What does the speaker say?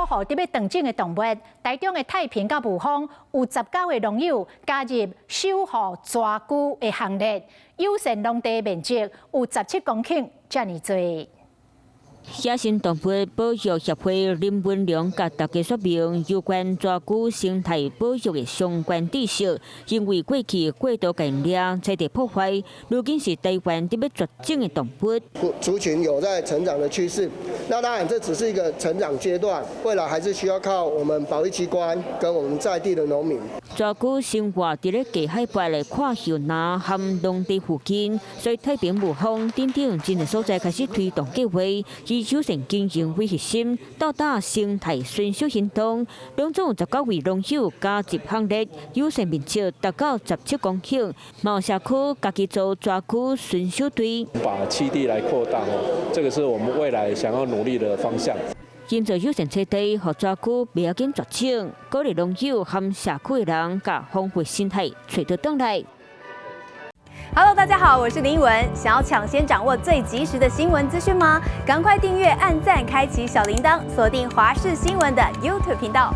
保護佇欲斷種的動物，台中的太平佮霧峰有19個農友加入守護蛇蛆的行列，友善農地面積有17公頃，遮爾濟。野生動物保育協會林文良佮大家說明有關蛇蛆生態保育的相關知識，因為過去過度獵獵、棲地破壞，如今是台灣佇欲絕種的動物。族群有在成長的趨勢，那當然這只是一個成長階段，未來還是需要靠我們保育機關跟我們在地的農民。蛇蛆生活佇咧低海拔的闊葉林和農地附近，所以太平霧峰等等真濟所在開始推動計劃，以友善經營為核心，鬥打生態巡守行動。攏總19位農友加入行列，友善面積達到17公頃。嘛有社區家己組蛇蛆巡守隊，把棲地來擴大哦，這個是我們未來想要努力的方向。營造友善棲地，予蛇蛆袂要緊絕種，鼓勵農友和社區的人，共豐富生態揣倒轉來。 Hello，大家好，我是林文。想要搶先掌握最及時的新聞資訊嗎？趕快訂閱、按讚、開啟小鈴鐺，鎖定華視新聞的 YouTube 頻道。